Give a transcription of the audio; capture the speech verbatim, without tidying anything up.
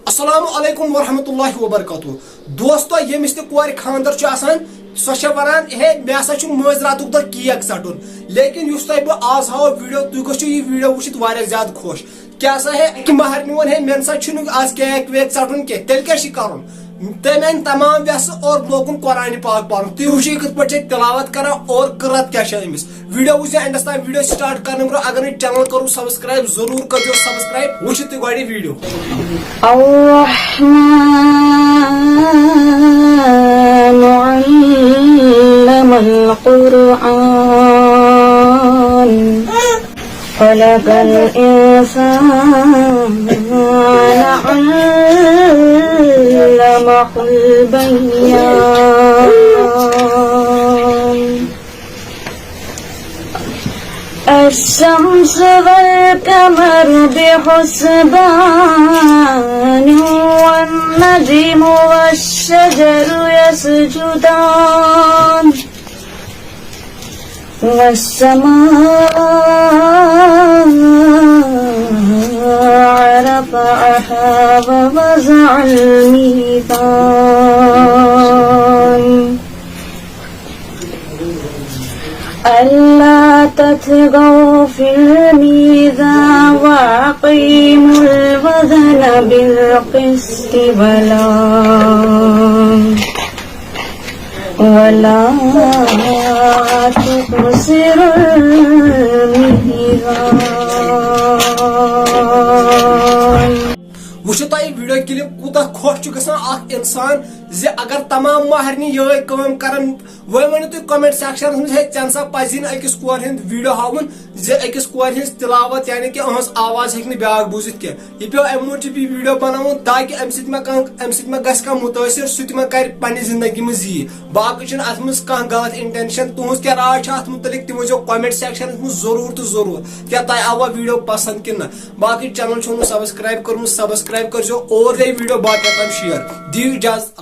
السلام علیکم ورحمۃ اللہ وبرکاتہ۔ دوستو، ییٚمِس تہِ کورِ خانٛدر چھُ آسان، سۄ چھےٚ وَنان، "ہے، مےٚ ہسا چھُ مٲنٛزِ راتُک دۄہ کیک ژَٹُن۔" لیکن یُس تۄہہِ بہٕ آز ہاوو ویٖڈیو، تُہۍ گٔژھِو یہِ ویٖڈیو وٕچھِتھ واریاہ زیادٕ خۄش۔ کیٛاہ سا ہے، أکہِ مہرنہِ ووٚن، "ہے، مےٚ نسا چھُنہٕ آز کیک ویک ژَٹُن کینٛہہ"، تیٚلہِ کیٛاہ چھِ کَرُن؟ تٔمۍ أنۍ تمام وٮ۪سہٕ اور لوگُن قرآنِ پاک پَرُن۔ تُہۍ وٕچھِو، یہِ کِتھ پٲٹھۍ چھِ تِلاوت کران اور قرت کیٛاہ چھِ أمِس۔ ویٖڈیو وٕچھزیو اینڈَس تام۔ ویٖڈیو سٹارٹ کرنہٕ برونٛہہ اگر نہٕ چینل کوٚروٕ سبسکرایب، ضروٗر کٔرزیو سبسکرایب۔ وٕچھِو تُہۍ گۄڈٕ یہِ ویٖڈیو۔ الرحمن علم القرآن، خلق الإنسان، علمه البيان. الشمس والقمر بحسبان، والنجم والشجر يسجدان، والسماء رفعها ووضع الميزان. ألا تطغوا في الميزان وأقيموا الوزن بالقسط ولا ولا تخسروا الميزان. وٕچھِو تۄہہِ یہِ ویٖڈیو کِلِپ کوٗتاہ خۄش چھُ گژھان اکھ اِنسان، زِ اگر تمام مہرنہِ یِہوٚے کٲم کرن۔ وۄنۍ ؤنِو تُہۍ کمنٹ سیکشنس منٛز، ہے، ژےٚ نسا پزی نہٕ أکِس کورِ ہُنٛد ویٖڈیو ہاوُن زِ أکِس کورِ ہٕنٛز تلاوت، یعنی کہِ أہٕنٛز آواز ہیٚکہِ نہٕ بیٛاکھ بوٗزِتھ کینٛہہ۔ یہِ پیوٚو اَمہِ موٗجوٗب یہِ ویٖڈیو بناوُن، تاکہِ اَمہِ سۭتۍ ما کانٛہہ، اَمہِ سۭتۍ ما گژھِ کانٛہہ مُتٲثر، سُہ تہِ ما کرِ پننہِ زندگی منٛز یی۔ باقٕے چھُنہٕ اَتھ منٛز کانٛہہ غلط انٹینشن۔ تُہٕنٛز کیٛاہ راے چھِ اَتھ مُتعلق، تہِ ؤنۍزیو کمنٹ سیکشنس منٛز ضروٗر تہٕ ضروٗر۔ کیٛاہ تۄہہِ آوا ویٖڈیو پسنٛد کِنہٕ نہ؟ باقٕے چینل چھُو نہٕ سبسکرایب کوٚرمُت، سبسکرایب کٔرزیو اور گٔے ویٖڈیو باقین تام شیئر۔ دِیِو اجازت۔